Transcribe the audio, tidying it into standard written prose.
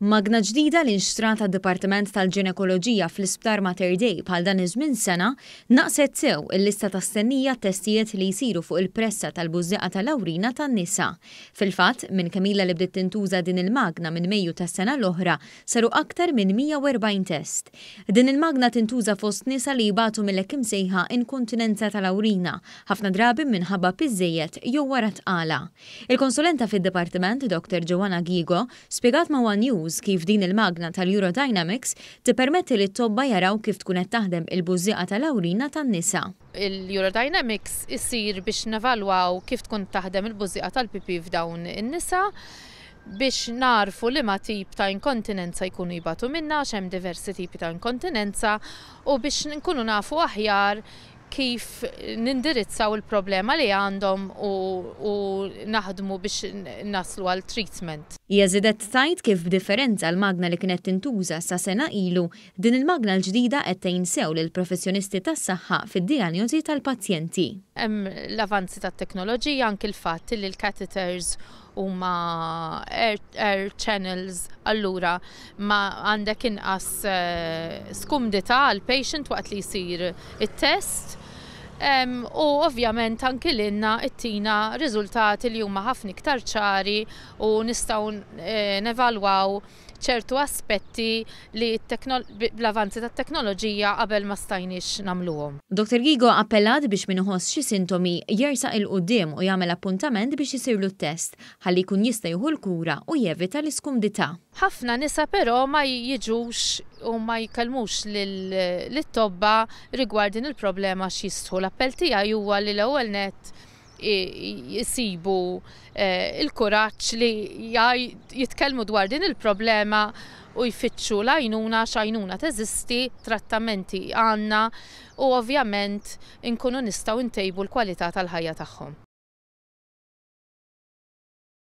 Magna ġdida li nxtrat għad-Dipartiment tal-Ġinekoloġija fl-Isptar Mater Dei bħal dan iż-żmien sena naqset sew il-lista ta' stennija testijiet li jsiru fuq il-pressa tal-bużżieqa tal-awrina tan-nisa. Fil-fatt, minn kemm ilha li bdiet tintuża din il-magna minn Mejju tas-sena l-oħra saru aktar minn 140 test. Din il-magna tintuża fost nisa li jbatu mill-hekk imsejħa inkontinenza tal-awrina, ħafna drabi minħabba piż żejjed jew wara tqala. Il-konsulenta fid-dipartiment, Dr. Joanna Ghigo, spjegat ma' One News kif din il-magna tal-Urodynamics tippermetti li t-tobba jaraw kif tkun qed taħdem il-bużżieqa tal-awrina tan-nisa. Il-Urodynamics isir biex nevalwaw kif tkun taħdem il-bużżieqa tal-pipi f'dawn in-nisa biex narfu liema tip ta' inkontinenza jkunu jbatu minnha, għax hemm diversi tipi ta' inkontinenza, u biex nkunu nafu aħjar kif nindirizzaw il-problema li għandhom u naħdmu biex naslu għal treatment. Hija żiedet tgħid kif, b'differenza l-magna li kienet tintuża sa sena ilu, din il-magna l-ġdida qed tgħin sew lil professjonisti tas-saħħa fid-dijanjosi tal-pazjenti. Hemm l-avanzi tat-teknoloġija, anki l-fatt li l-catheters huma air channels, allura ma għandek inqas skumdità għal patient waqt li jsir it-test. U ovvjament anki lilna ttina riżultati li huma ħafna iktar ċari u nistgħu nevalwaw ċertu aspetti li bl-avanzi tat-teknoloġija qabel ma stajniex nagħmluhom. Dr. Ghigo appellat biex min iħoss xi sintomi jersaq 'il quddiem u jagħmel appuntament biex isirlu t-test ħalli jkun jista' jieħu l-kura u jevita l-iskumdità. Ħafna nisa però ma jiġux u ma jkellmux lit-tobba rigward din il-problema x'jistħu. L-appell tiegħi huwa li l-ewwel nett jisibu il-kuraġġ li jitkellmu dwar din il-problema u jfittxu l-għajnuna, x'għajnuna teżisti, trattamenti għandna u ovvjament inkunu nistgħu ntejbu l-kwalità tal-ħajja tagħhom.